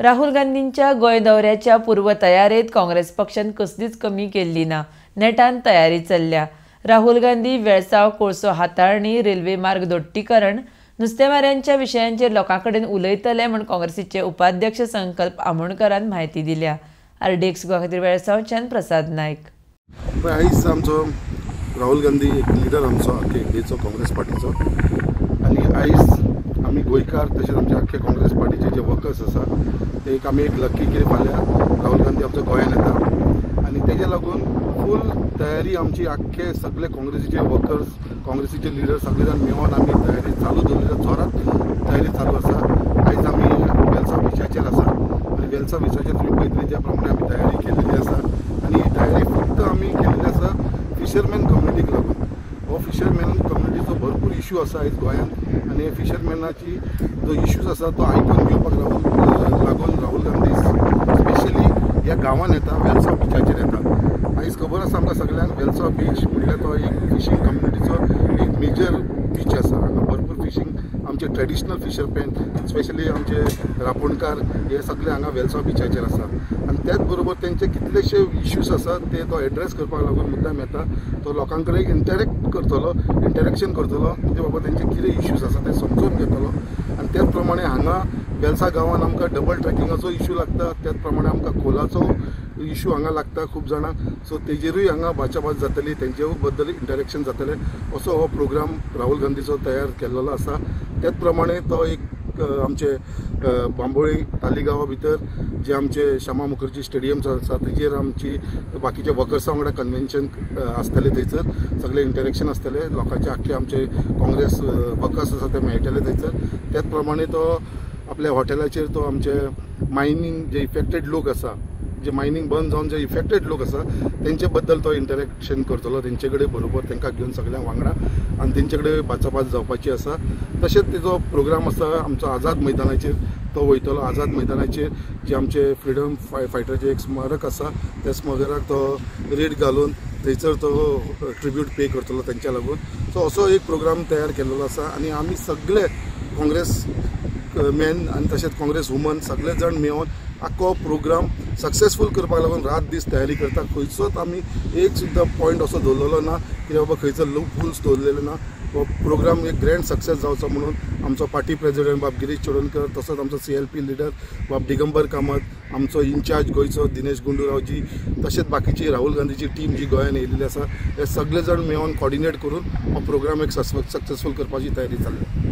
राहुल गांधींच्या गोंय दौऱ्याच्या पूर्वतयारेत काँग्रेस पक्षान कसलीच कमी केल्ली ना, नेटान तयारी चल्ल्या। राहुल गांधी वेळसाव कोळसो हाताळणी, रेल्वे मार्ग दोट्टीकरण, नुस्तेमाऱ्यांच्या विशयांचेर लोकां कडेन उलयतले म्हूण काँग्रेसीचे उपाध्यक्ष संकल्प आमोणकरान म्हायती दिल्या। आरडीएक्स गोवा खातीर वेळसावच्यान प्रसाद नायक। आयज आमचो राहुल गांधी एक लिडर आमचो आख्खे इंडियेचो काँग्रेस पार्टीचो, आनी आयज आमी गोंयकार तशेंच आमचे आख्खे काँग्रेस पार्टीचे जे वर्कर्स आसा ते एक आमी एक लक्की कितें फाल्यां राहुल गांधी आमचो गोंयान येता आनी तेज्या लागून फूल तयारी आमची आख्खे सगळे काँग्रेसीचे वर्कर्स, काँग्रेसीचे लिडर सगळे जाण मेळोन आमी तयारी चालू दवरली, जोरात तयारी चालू आसा। आयज आमी वेलसांव बिचाचेर आसा आनी वेलसांव बिचाचेर तुमी पळयतली ज्या प्रमाणे आमी तयारी केलेली आसा आनी ही तयारी फक्त आमी केलेली आसा फिशरमॅन कम्युनिटीक लागून। हो फिशरमॅन कम्युनिटीचो भरपूर इश्यू आसा आयज गोंयांत आनी फिशरमॅनाची जो इश्यूज आसा तो आयकून घेवपाक लागून राहुल गांधी स्पेशली ह्या गांवान येता, वेलसांव बिचाचेर येता। आयज खबर आसा आमकां सगळ्यांक वेलसांव बीच म्हणल्यार तो एक फिशींग कम्युनिटीचो एक मेजर बीच आसा। हांगा भरपूर फिशींग आमचे ट्रेडिशनल फिशरमॅन स्पेशली आमचे रापोणकार हे सगळे हांगा वेलसांव बिचाचेर आसा आनी त्याच बरोबर तेंचे कितलेशे इश्यूज आसा ते तो एड्रेस करपाक लागून मुद्दाम येता। तो लोकां कडेन इंटरेक्ट करतलो, इंटरेक्शन करतलो की बाबा तेंचे कितें इश्यूज आसा ते समजून घेतलो आनी त्याच प्रमाणे हांगा वेलसा गांवान आमकां डबल ट्रॅकिंगाचो इश्यू लागता, त्याच प्रमाणे आमकां कोलाचो इश्यू हांगा लागता खूब जाणांक, सो तेजेरूय हांगा बाचाबाच जातली, तेंचे बद्दल इंटरेक्शन जातलें। असो हो प्रोग्राम राहुल गांधीचो तयार केल्लो आसा। त्याच प्रमाणे तो एक आमचे बांबोळी तालिगांवा भितर जे आमचे श्यामा मुखर्जी स्टेडियम आसा तेजेर आमची बाकीच्या वर्कर्सां वांगडा कन्व्हेन्शन आसतलें, थंयसर सगळें इंटरेक्शन आसतलें, लोकांचे आख्खे आमचे काँग्रेस वर्कर्स आसा ते मेळटले थंयसर। त्याच प्रमाणे तो आपल्या हॉटेलाचेर तो आमचे मायनींग जे इफेक्टेड लोक आसा, जे मायनींग बंद जावन जे इफेक्टेड लोक आसा तेंचे बद्दल तो इंटरेक्शन करतलो, तेंचे कडेन बरोबर तांकां घेवन सगळ्यांक वांगडा आनी तेंचे कडेन बाचाबाच जावपाची आसा। तशेंच तेजो प्रोग्राम आसा आमचो आझाद मैदानाचेर तो वयतलो। आझाद मैदानाचेर जे आमचे फ्रिडम फायटराचें एक स्मारक आसा त्या स्मारकाक तो रेड घालून थंयसर तो ट्रिब्यूट पे करतलो तेंच्या लागून। सो असो एक प्रोग्राम तयार केल्लो आसा आनी आमी सगळे काँग्रेस मॅन आनी तशेंच काँग्रेस वुमन सगळे जाण मेळोन आख्खो प्रोग्राम सक्सेसफूल करपाक लागून रात दीस तयारी करता। खंयचोच आमी एक सुद्दां पॉयंट असो दवरलेलो ना की बाबा खंयचो लूप होल्स दवरलेलो ना। हो प्रोग्राम एक ग्रँड सक्सेस जावचो म्हणून आमचो पार्टी प्रेजिडेंट बाब गिरीश चोडणकर, तसोच आमचो CLP leader बाब दिगंबर कामत, आमचो इन्चार्ज गोंयचो दिनेश गुंडूरावजी, तशेंच बाकीची राहुल गांधीची टीम जी गोंयान येयलेली आसा हे सगळे जाण मेळोन कॉर्डिनेट करून हो प्रोग्राम एक सक्सेसफूल करपाची तयारी चल्ल्या।